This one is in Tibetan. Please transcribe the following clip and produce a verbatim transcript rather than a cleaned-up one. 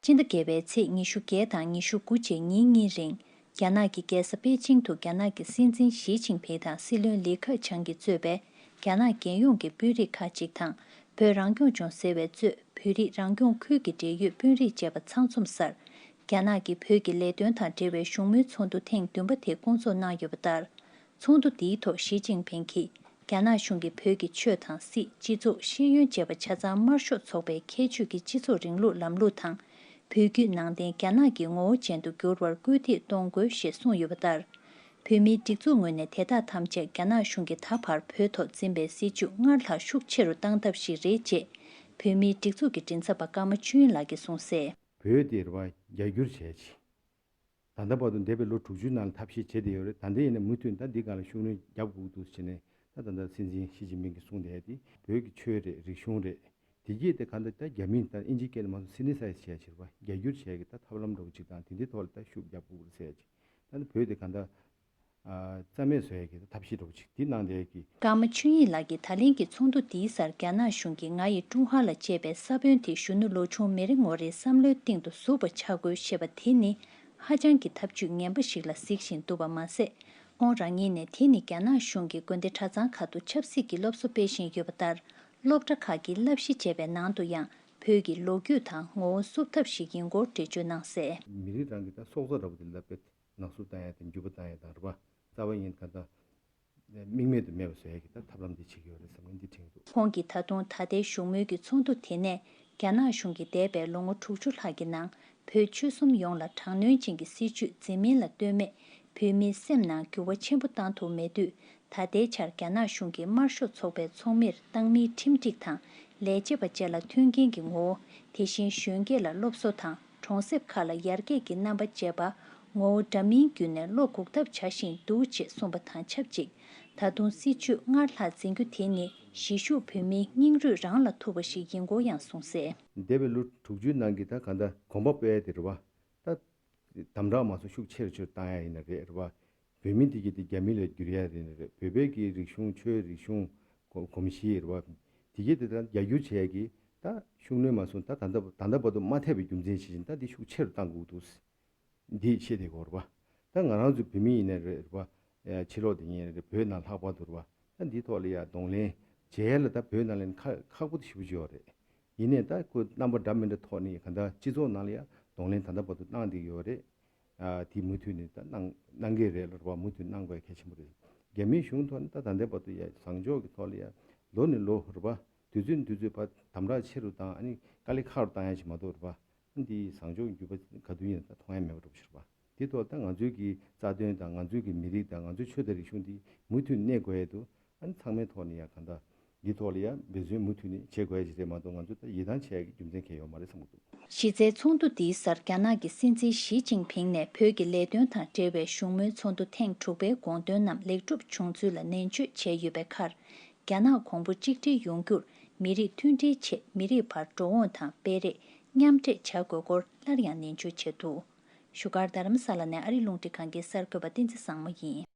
སྤྱི་ཟླ་བརྒྱད་པའི་ཚེས་ཉི་ཤུ་བརྒྱད་དང་ཉི་ཤུ་དགུ་བཅས་ཉིན་གཉིས་རིང་། རྒྱ་ནག་གི་རྒྱལ་ས་པེ་ཅིང་དུ་རྒྱ་ནག་གི་སྲིད་འཛིན་ཞི་ཅིན་ཕིང་དང་སྲིད་བློན་ལི་ཁེ་ཆང་གིས་གཙོས་པའི་རྒྱ་ནག་རྒྱལ་ཡོངས་ཀྱི་དཔོན་རིགས་ཁག་ཅིག་དང་། བོད་རང་སྐྱོང་ལྗོངས་ཟེར་བའི་གཙོས་བོད་རིགས་རང་སྐྱོང་ཁུལ་གྱི་འབྲེལ་ཡོད་དཔོན་རིགས་བཅས་པ་ཚང་འཛོམས་སར། རྒྱ་ནག་གིས་བོད་ཀྱི་ལས་དོན་དང་འབྲེལ་བའི་བཞུགས་མོལ་ཚོགས་འདུ་ཐེངས་བདུན་པ་དེ་བསྐོང་ཚོགས་གནང་ཡོད་པ་ལྟར། ཚོགས་འདུ་འདིའི་ཐོག་ཞི་ཅིན་ཕིང་གིས། རྒྱ་ནག་གཞུང་གིས་བོད་ཀྱི་ཆོས་དང་སྲིད། སྤྱི་ཚོགས། ཤེས་ཡོན་བཅས་པ་ཆ་ཚང་དམར་ཤོག་ཚོགས་པའི་ཁྱད་ཆོས་ཀྱི་སྤྱི་ཚོགས་རིང་ལུགས་ལམ་ལུགས་དང་། བོད་བརྒྱུད་ནང་བསྟན་རྒྱ་ནག་གི་ངོ་བོ་ཅན་དུ་འགྱུར་བར་སྐུལ་འདེད་གཏོང་དགོས་ཞེས་གསུངས་ཡོད་པ་ལྟར། བོད་མིའི་སྒྲིག་འཛུགས་ངོས་ནས་དེ་དག་ཐམས་ཅད་རྒྱ་ནག་གཞུང་གིས་ད་བར་བོད་ཐོག་འཛིན་པའི་སྲིད་བྱུས་སྔར་ལྷག་ཤུགས་ཆེ་རུ་བཏང་ཐབས་ཤིག་རེད་ཅེས། བོད་མིའི་སྒྲིག་འཛུགས་ཀྱི་མགྲིན་ཚབ་པ་ཀརྨ་ཆོས་དབྱིངས་ལགས་ཀྱིས་གསུངས་གསལ། བོད་དེ་རེད་བ་རྒྱ་སྒྱུར་བྱས་ཅིང་། ད་ལྟ་བར་དུ་འདས་པའི་ལོ་དྲུག་ཅུའི་ནང་ལ་ཐབས་ཤེས་བྱེད་བསྡད་ཡོད་རེད། ད་ལྟ་ཡིན་ན་མུ་མཐུད་ད་འདི་སྒང་ལ་ཤུགས་སྣོན་རྒྱབ་དགོས་འདུག་ཟེར་ནས་ད་ད་ལྟ་སྲིད་འཛིན་ཞི་ཅིན་ཕིང་གིས་གསུངས་བསྡད་དེ་བོད་ཀྱི་ཆོས་རེད། རིག་གཞུང་རེད། དེ་གྱིས་དེ་ག་འདྲ་ད་རྒྱ་མིས་ད་ཨིན་ཇི་སྐད་ལ་མ་གཏོགས་སིན་ཐི་སའི་ཛི་བྱས་བྱས་རེད་བ། རྒྱ་སྒྱུར་བྱས་ཀྱི་ད་ཐབས་ལམ་འདྲ་བོ་ཅིག་དང་དེ་འདྲའི་ཐོག་ལ་ད་ཤུགས་རྒྱབ་དགོས་རེད་ཟེར་ཡ་ཅིག་ད་ནི་བོད་དེ་ག་འདྲ་ཨ་རྩ་མེད་བཟོ་ཡ་གི་ད་ཐབས་ཤེས་འདྲ་བོ་ཅིག་དེ་གནང་བསྡད་ཀྱི། ཀརྨ་ཆོས་དབྱིངས་ལགས་ཀྱིས་ད་ལན་གྱི་ཚོགས་འདུ་འདིའི་སར་རྒྱ་ནག་གཞུང་གིས་ང་ཡི་ཀྲུང་ཧྭ་ལ་ཅེས་པའི་ས་བོན་དེ་གཞོན་ནུ་ལོ་ཆུང་མེ་རི་ངོ་རེའི་བསམ་བློའི་སྟེང་དུ་ཟུག་པ་ཆགས་དགོས་ཞེས་པ་དེ་ནི་ཧ་ཅང་གི་ཐབས་ཇུས་ངན་པ་ཞིག་ལ་གཟིགས་བཞིན་འདུག་པ་མ་ཟད། ཁོང་རང་ཉིད་ནས་དེ་ནི་རྒྱ་ནག་གཞུང་གིས་དགོན་སྡེ་གྲྭ་ཚང་ཁག་ཏུ་ཆབ་སྲིད་ཀྱི་སློབ་གསོ་སྤེལ་བཞིན་ཡོད་པ་ལྟར། སློབ་གྲྭ་ཁག་གི་བསླབ་གཞི་ཅེས་པའི་ནང་དུ་ཡང་བོད་ཀྱི་ལོ་རྒྱུས་དང་ངོ་བོ་བསུབ་ཐབས་ཤིག་ཡིན་སྐོར་འགྲེལ་བརྗོད་གནང་གསལ། མི་རིགས་རང་གི་ད་སྲོག་རྩ་འདྲ་པོ་དེ་ལ་དཔེ་ནག་བསུབ་བཏང་ཡ་དང་འགྱུར་བ་བཏང་ཡ་དང་རེད་པ། རྩ་བ་ཡིན་ག་ད་དམིགས་མེད་དུ་མེད་པ་བཟོ་ཡ་གི་ད་ཐབས་ལམ་འདི་བྱེད་ཀྱི་ཡོད་རེད་བསམ་གི་འདི་དྲན་གྱི་འདུག། ཁོང་གིས་ད་དུང་ད་ལྟའི་བཞུགས་མོལ་གྱི་ཚོགས་འདུ་དེ་ནས་རྒྱ་ནག་གཞུང་གིས་འདས་པའི་ལོ་ངོ་དྲུག་ཅུ་ལྷག་གི་ནང་བོད་ཆོལ་གསུམ་ཡོངས་ལ་དྲག་གནོན་ཅན་གྱི་སྲིད་བྱུས་འཛིན་མིན་ལ་ལྟོས་མེད་བོད་མིའི་སེམས་ནང་འགྱུར་བ་ཆེན་པོ་བཏང་ཐུབ་མེད་དུས། ད་ལྟའི་ཆར་རྒྱ་ནག་གཞུང་གིས་དམར་ཤོག་ཚོགས་པའི་ཚོགས་མིར་བཏང་མིའི་ཁྲིམས་སྒྲིག་དང་ལས་བྱེད་པ་བཅས་ལ་མཐུན་རྐྱེན་གྱི་ངོ་བོ། དེ་བཞིན་གཞོན་སྐྱེས་ལ་སློབ་གསོ་དང་གྲོང་གསེབ་ཁག་ལ་ཡར་རྒྱས་ཀྱི་རྣམ་པ་བཅས་པ་ངོ་བོ་འདྲ་མིན་བརྒྱུད་ནས་བློ་འགུག་ཐབས་བྱ་བཞིན་འདུག་ཅེས་གསུངས་པ་དང་ཆབས་ཅིག། ད་དུང་སྲིད་བྱུས་སྔར་ལྷག་འཛིན་རྒྱུ་དེ་ནི་གཞིས་བཞུགས་བོད་མིའི་སྙིང་རུས་རང་ལ་ཐུག་པ་ཞིག་ཡིན་སྐོར་ཡང་གསུངས་གསལ། འདས་པའི་ལོ་དྲུག་ཅུའི་ནང་གི་ད་གང་ལྟར་གོམ་པ་སྤོས་ཡ་དེ་རེད་བ། ད་དམ་དྲག་མ་སོང་ཤུགས་ཆེ་རུ་ཆེ་རུ་བཏང་ཡ་ཡིན་ན་རེད་རེད་བ། བོད་མི་དེ་གྱིས་དེ་རྒྱ་མི་ལ་བསྒྱུར་ཡ་རེད་ན་རེད། བོད་པའི་གི་རིག་གཞུང་ཆོས་རིག་གཞུང་གོམས་གཤིས་རེད་བ། དེ་གྱིས་དེ་ད་རྒྱ་སྒྱུར་བྱས་ཀྱི་ད་ཤུགས་སྣོན་མ་སོང་། ད་ད་ལྟ་ད་ལྟ་བར་དུ་མ་ཐེབས་པའི་རྒྱུ་མཚན་ཞིག་བཞིན་ད་འདི་ཤུགས་ཆེ་རུ་བཏང་དགོས་འདུག། འདི་བཤད་དེ་གོ་རེད་བ། ད་ང་རང་ཚོ་བོད་མི་ཡིན་ན་རེད་བ། ཕྱི་ལོགས་དེ་ཡིན་རེད། བོད་ནང་ལྷག་པར་དུ་རེད་བ། ད་འདི་ཐོག་ལ་ཡ་གདོང་ལེན་བྱེད་ཡ་ལ་ད་བོད་ནང་ལ་ཁག་ཁག་པོ་ཞེ་པོ་ཅིག་ཡོད་རེད། ཡིན་ནའི་ད་ཁོ་རྣམ་པ་འདྲ་མི་འདྲ་ཐོག་ནས་གང་ལྟར་སྤྱི་ཚོགས་ནང་ལ་ཡ་གདོང་ལེན་ད་ལྟ་བར་དུ་གནང་བསྡད་ཡོད་རེད། ཨ་དེ་མུ་མཐུད་ནས་ད་གནང་གནང་གི་རེད་ལ་རེད་བ། མུ་མཐུད་གནང་དགོས་གལ་ཆེན་པོ་རེད། རྒྱ་མིའི་གཞུང་ཐོག་ནས་ད་ད་ལྟའི་བར་དུ་ཡ་བཟང་ཕྱོགས་ཀྱི་ཐོག་ལ་ཡ་ལོ་ནས་ལོ་རེད་བ། དུས་ཚོད་ནས་དུས་ཚོད་བར་དམ་དྲག་ཆེ་རུ་དང་ཨ་ནི་དཀའ་ལས་ཁག་རུ་བཏང་ཡ་ཅིག་མ་གཏོགས་རེད་བ། ཨ་ནི་འདི་བཟང་ཕྱོགས་ཀྱི་འགྱུར་བ་ག་དུས་ཡིན་ན་ད་མཐོང་ཡ་མེད་པ་འདྲ་པོ་ཞིག་རེད་བ། དེ་ཐོག་ད་ང་ཚོའི་གི་རྩ་དོན་དང་ང་ཚོའི་གི་མི་རིགས་དང་ང་ཚོའི་ཆོས་དང་རིག་གཞུང་འདི་མུ་མཐུད་གནས་དགོས་ཡས་འདུག། ཨ་ནི་ཚང་མའི་ཐོག་ནས་ཡ་གང་ལྟར་འདི་ཐོག་ལ་ཡ་འབད་བརྩོན་མུ་མཐུད་ནས་བྱེད་དགོས་ཡ་ཅིག་རེད་མ་གཏོགས་ང་ཚོ་ད་ཡིད་ཐང་ཆད་ཡ་གི་རྒྱུ་མཚན་གང་ཡང་ཡོད་མ་རེད་བསམ་གྱི་འདུག། གཞི་རྩའི་ཚོགས་འདུ་འདིའི་སར་རྒྱ་ནག་གི་སྲིད་འཛིན་ཞི་ཅིན་ཕིང་ནས་བོད་ཀྱི་ལས་དོན་དང་འབྲེལ་བའི་བཞུགས་མོལ་ཚོགས་འདུ་ཐེངས་དྲུག་པའི་དགོངས་དོན་རྣམས་ལེགས་གྲུབ་བྱུང་ཚུལ་ལ་ནན་བརྗོད་བྱས་ཡོད་པའི་ཁར། རྒྱ་ནག་གོང་བུ་གཅིག་སྒྲིལ་ཡོང་རྒྱུར་མི་རིགས་མཐུན་སྒྲིལ་ཆེད་མི་རིགས་བར་འགྲོ་འོང་དང་སྤེལ་རེས་མཉམ་འདྲེས་བྱ་དགོས་སྐོར་སླར་ཡང་ནན་བརྗོད་བྱས་འདུག། བཞུགས་སྒར་རྡ་རམ་ས་ལ་ནས་ཨ་རི་རླུང་འཕྲིན་ཁང་གི་གསར་འགོད་པ་བསྟན་འཛིན་བཟང་མོ་ཡིན།